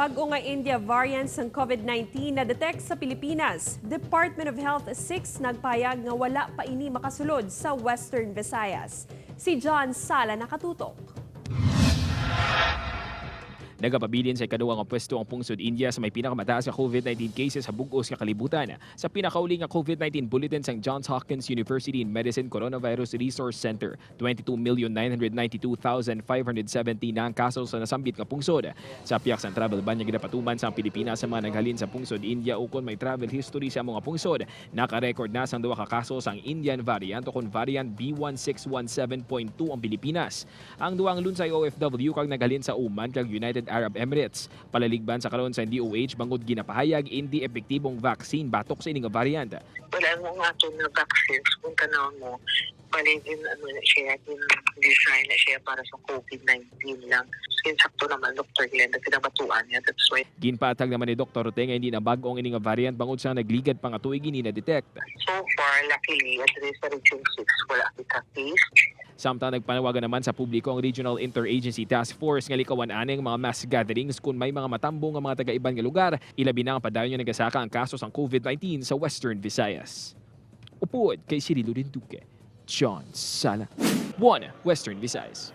Bag-o nga India variant sang COVID-19 na detect sa Pilipinas. Department of Health 6 nagpayag nga wala pa ini makasulod sa Western Visayas. Si John Sala nakatutok. Nagapabilin sa ikaduha nga pwesto ang pungsod India sa may pinakamataas nga COVID-19 cases sa bug-os nga kalibutan. Sa pinakauli nga COVID-19 bulletin sang Johns Hopkins University in Medicine Coronavirus Resource Center, 22,992,570 na ang kaso sa nasambit nga pungsod. Sa piyak sang travel ban nga ginapatuman sa Pilipinas sa mga naghalin sa pungsod India o kon may travel history sa mga pungsod, naka-record na sang duha ka kaso sang Indian variant o kon variant B1617.2 ang Pilipinas. Ang duwang lunsay OFW kag naghalin sa Oman kag United Arab Emirates. Palaligban sa karon sa DOH bangod ginapahayag hindi epektibong vaccine batok sa ining nga variant. Wala mo nga ito na vaccines kung tanaw mo, bali din ano na siya, din design na siya para sa COVID-19 lang. So, sakto naman, Dr. Glenn, na pinabatuan niya. That's why Ginpatag naman ni Dr. Rote nga hindi na bag-o ang ining nga variant bangod sa nagligad pa nga tuig ini na detect. So far, luckily, at least sa Region 6, wala kita case. Samtang nagpanawagan naman sa publiko ang Regional Interagency Task Force nga likawan ani ang mga mass gatherings kung may mga matambong nga mga taga-iban nga lugar, ilabi na ang padayon nga nagasaka ang kaso sang COVID-19 sa Western Visayas. Upod kay Cirilo Rinduque, John Sala, 1 Western Visayas.